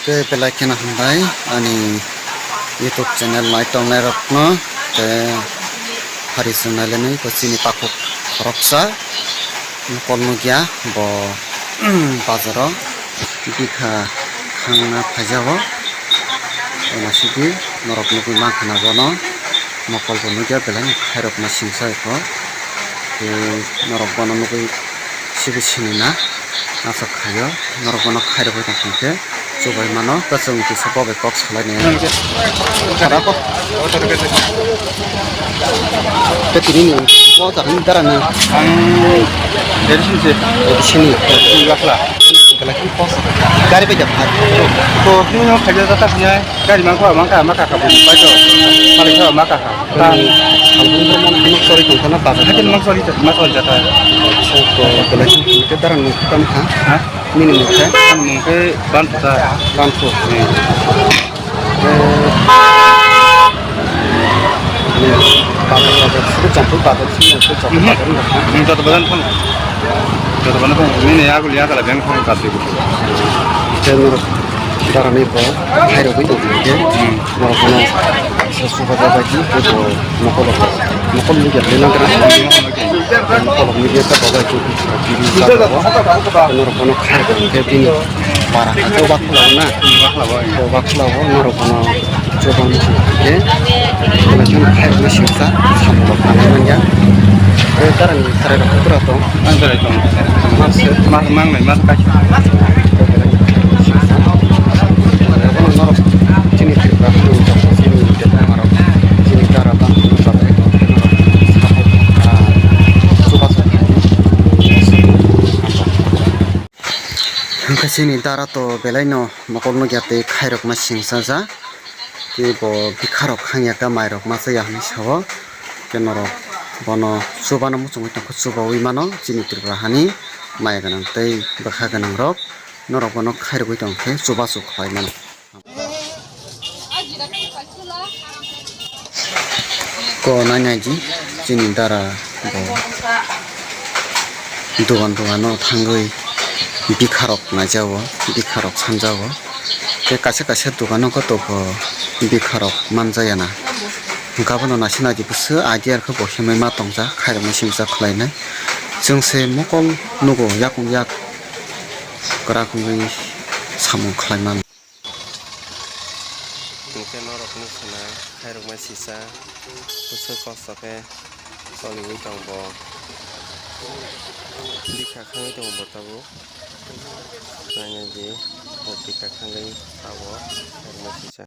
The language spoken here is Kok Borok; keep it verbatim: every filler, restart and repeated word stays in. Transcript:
Tei belai kheno hambai ani YouTube channel nai tongnai rokno, tei hari chwng nai lainai bo chini takhuk khoroksa mokol nukya bo bazaro bikha khangna phaijago. Naisidi norok nugwi mankha na bono mokol bo nukya belai khairokma singsa eko. Tei norok bono nugwi sibi sinina aswk khaio. Norok bono khairogwi tongkha khe chubai mano, ta chwng kisa bo bai kok salainai. Tei tini ni o jaga ni dara ni. Ang medicine se. Medicine ni. Medicine bakla. Gari bai jak. Ko, ko, ko, khaja jata sinai. Gari mangkha, mangkha, mangkha, kha, bai to. Malik kha, mangkha, kha. Tang. Salbung berman, mangkha sori tong kana bazar. Hatin mangkha sori, mangkha sori jata. So, ko, belai sing ke darang ni kam kha. Ha? Nini mung khe? Ani mung khe Banphusa. Banphu. Hmm. Eh, bazar, bazar, suru champur bazar, suru champur bazar ni kha. Hmm, joto bazar thang. Joto bazar thang. Nini agul ya kala beng thang kasi. Khe norok darani bo khairogwi tongkha khe. Hmm. Norok bono se subaja bai khe bo mokol, mokol ni gate lina gra. Mokol ni gate ta babai khe bini jaga o. Norok bono khairogwi khe bini para khe chuba khulao na. Chuba khulao norok bono chuba muchung khe. Bono khairogwi singsa samung rok tanai manya. Tei darani cherai rok pura tong. Ang cherai tong. Mas, mas mangnai, mas kaisa. Abono norok chini Tripura chini Debbarma rok chini dara bang sapai tong. Hwnkhe chini dara to belai no mokol nukya tei khairokma singsa ja. Tei bo bikharok khangya khe mairok masa ya hinwi sao. Khe norok bono chubano muchungwi tongkha, chubaui mano chini Tripura hani maya gwnang tei bwkha gwnang rok norok bono khairogwi tongkhe chubachu khlai mano. Ko nai nai di chini dara bo. Dogan dogan o thangwi bikharok naijago, bikharok sanjago. Tei kaisa kaisa dogan o koto bo bikharok manjaya na. Hwnkhe abono naising naidi bwswk idea khe bo himwi ma tongjak, khairokma singsa khlainai. Chwng se mokol nugo yakung yak kwrak wngwi samung khlai mano. Hwnkhe norokno khna khairokma sisa bwswk kosto khe choliwi tong bo. Bikha khangwi tongo bo tabuk. Nainai di bo bikha khangwi tabuk.